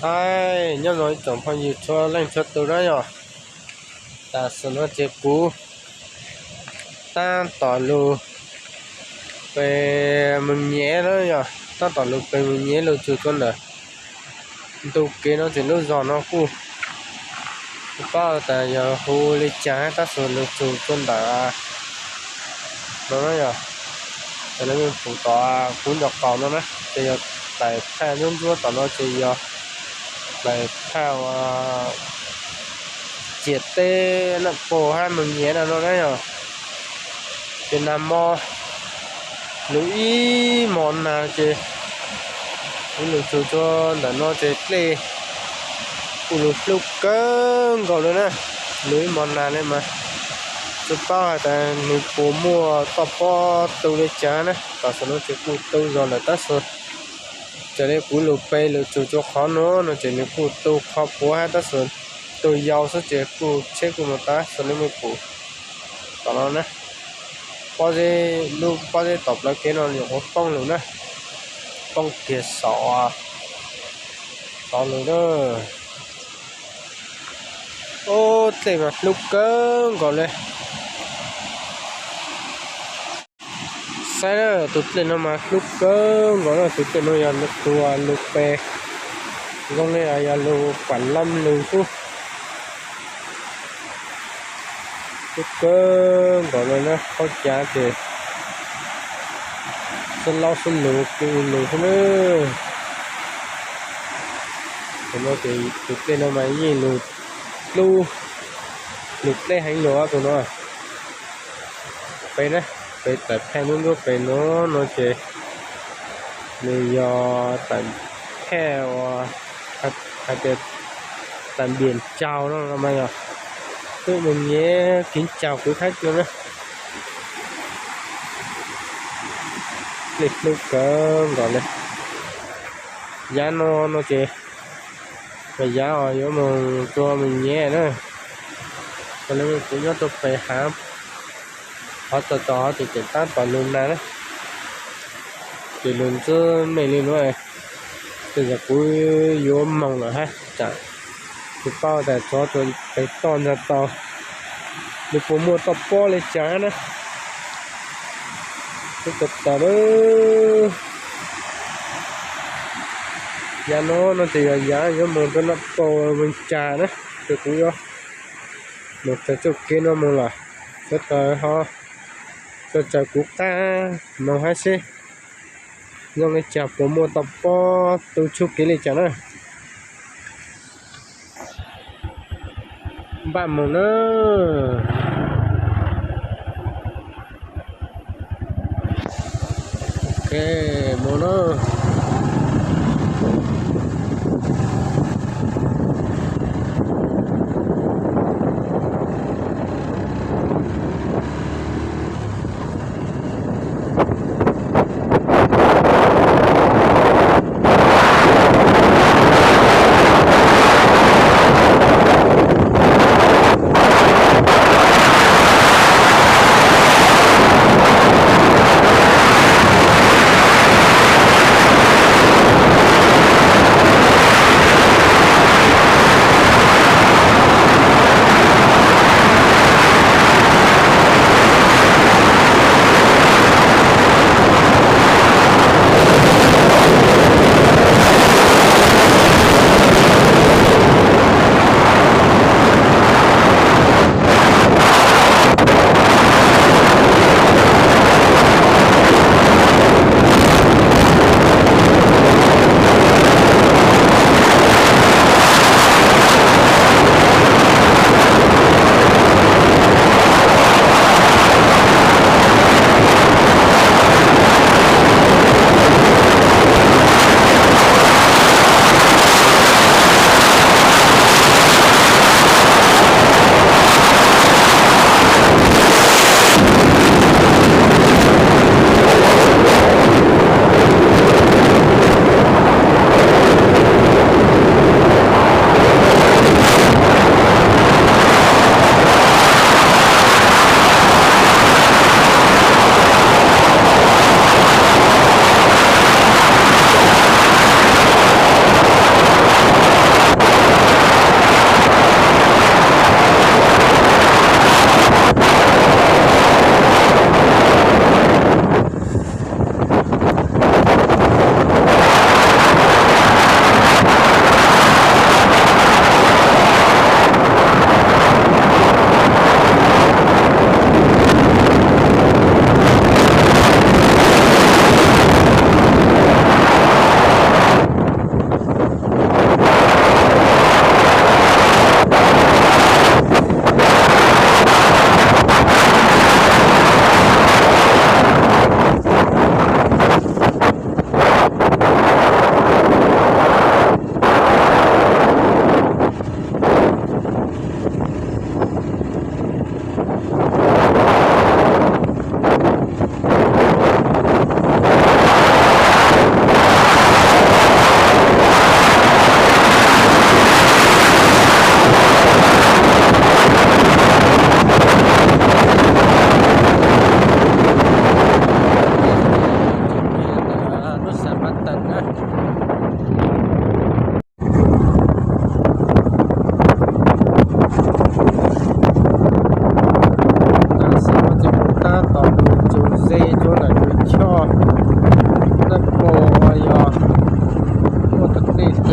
Aib, nyob zoo ib tsoom phooj ywg txhua leej txhua tus na yog. Tam sim no ces kuv tab tom lug pes mus nyem na yog, tab tom lug pes mus nyem lug txug rua ntawm ntug kev no ces lub zog no kuj tsis paub tas yog hu li cas tab sis lug txug rua ntawm no na yog, ces lawv pum tom kuv ncov qaum no na ces yog daim phaj ntsuab ntsuab tom no ces yog daim phaj uas ciam teb Naj Pog hab Moos Nyiam no na yog. Ces nag mo lug ib mos nag ces kuv lug txug rua ntawm no ces dlej kuj lug hlub kawg nkaus le na. Lug ib mos nag le mas tsis paub has tas nwg puas muaj toj pob tu le caag na. Tam sim no ces kuj tu zog lawm tab sis raws le kuv lug pes lug txug rua qhov nuav no ces nwg kuj tu qhov puav hab tab sis tu yau xwb ces kuj tsheb kuj moog tab sis le mej pum tom no na. Pob zeb, lub pob zeb tom plawv kev no nyuam qhuav poob lug na, poob kiag saum, saum lug na. Ub, dlej mas hlub kawg nkaus le. Saib na, tus dlej no mas hlub kawg nkaus na, tus dlej no yog tus lug pes zoo le yog lug pam lam lug xwb. Hlub kawg nkaus le na, qhov cav ces xwb laub xwb lug, lug xwb na. Tus no ces tus dlej no mas yeej lug hlub, lug dlej heev lug tus no. Pem na, pem daim phaj ntsuab ntsuab pem no, no ces nws yog daim phaj uas hais tias daim npiam tsaug no mas yog twb mus nyiam kev tsaug kwv thab no na. Dlej hlub kawg nkaus le. Yav no no ces yog yav uas yuav moog rua moog nyiam na. Kuv le kuv nyob rua pem hav, qhov txog txog ces tseem tab tom lug nag na, ces lug ntxub mej le nuav. Tej zaum kuv yuav moog lawm hab, tsaam tsis paub tas tsov rua pem toj ntog tau, nws puas muaj toj pob le caag na. Hlub tas tas lawm. Yav no no ces yog yav yuav moog rua Naj Pog Vees Cas na, ces kuv yuav moog raws txuj kev no moog lawm. Sawv daws ho raws kuv qab moog hab seb zoo le caag, puas muaj toj pob tu txuj kev le caag na. Npaj moog na. Ok, moog na.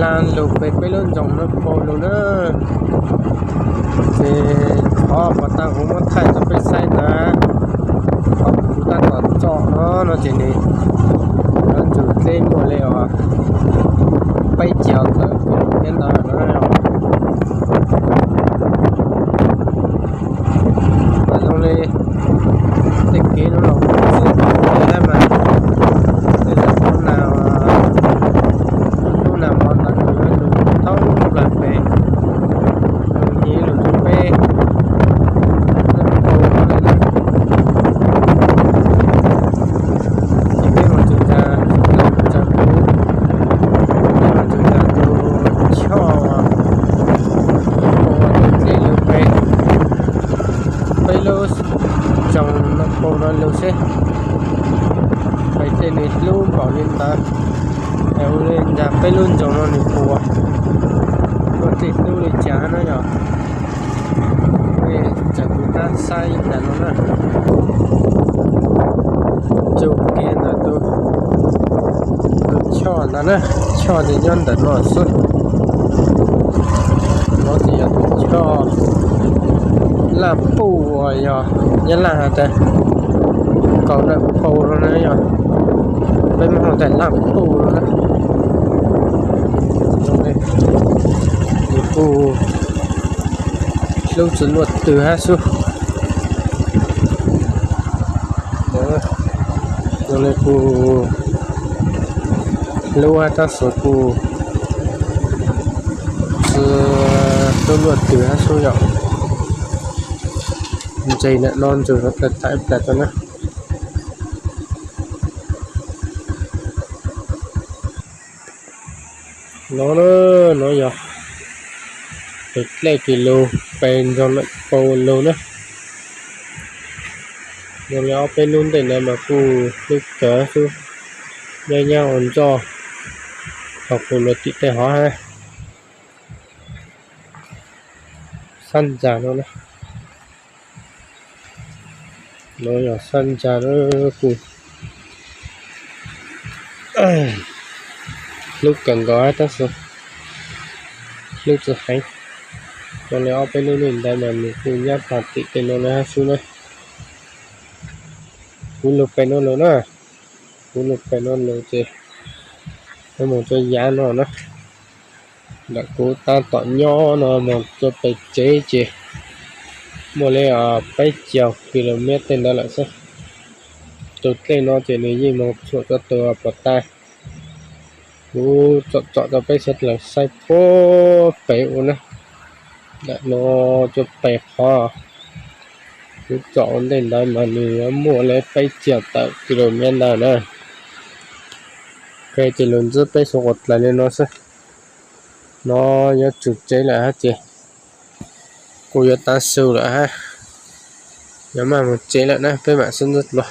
Laj lug pem peb lub nroog Naj Pau lug na. Ces qhov puas tau kuv muab thaij rau peb saib ntawd, qhov kuv tab tom tsom no no ces nws yuav tsum dleb muaj li os peb caug tawm kilomev ntawd na. Mas zoo li tej kev no los kuj tsis pom li thiab mas, tej zaum lub nas, lub nas mos ntawd nws yuav lug thoob plaws pem, nws yeej lug rau peb Naj Pau no lawm na. Ces peb mus txog ntawd, txog kuv, peb mus txog ntawd tus choj ua tus dleb lug pem peb lub nroog Naj Pau no lug seb, pem tej nws hlub npaum li ntawd, es ua li ntawd peb lub nroog no nws puas muaj tej hlub li cas na yog. Txawm kuv tab saib ntawm no na, tsuas kiag ntawm tus, tus choj ntawd na, choj ces nyob ntawm no xwb. No ces yog tus choj Laj Puj uas yog Nyab Laj has tas kaum Naj Pau no na yog, peb Hmoob has tas Laj Puj no na. Nws kuj hlub tsis luaj twg hab xwb. Zoo li kuj hlub hab tab sis kuj tsis hlub luaj twg hab xwb yom. Ntses ntawm no ntsws no tawm thaim ib plag rau na. No, no yog pem dlej kis lug pem nroog Naj Pau lug na. Zoo li ob peb lub ntej ntawd mas kuj hlub kawg xwb, nyab nyab ua nroj, ho kuj luag tim tej hov hab. Sab ntsa no na, no yog sab ntsa na, kuj hlub kawg nkaus hab tab sis hlub tsis heev. Zoo li ob peb lub ntej ntawd mas nws kuj nyab tag tim tej no na hab xwb na. Kuv lug pem no lug na, kuv lug pem no lug ces yuav moog rua yav no na. Ntawm kuv tab tom nyob no moog rua pem tsev ces muaj li peb caug kilomev tej ntawd lawm xwb. Tus dlej no ces nws yeej moog txhuam rua tus puas tag. Kuv tsom tsom rua peb sawv dlawg saib puag pem ua na. Ntawm no rua pem qhov kuv tsom ua ntej ntawd mas nws yuav muaj li peb caug tawm kilomev ntawd na. Ok, ces lug ntsib peb suav quas dlaim li no xwb. No yuav tsum tsev lawm hab ces kuj yuav tav su lawm hab, yuav maj moog tsev lawm na, peb maam sib ntsib dlua.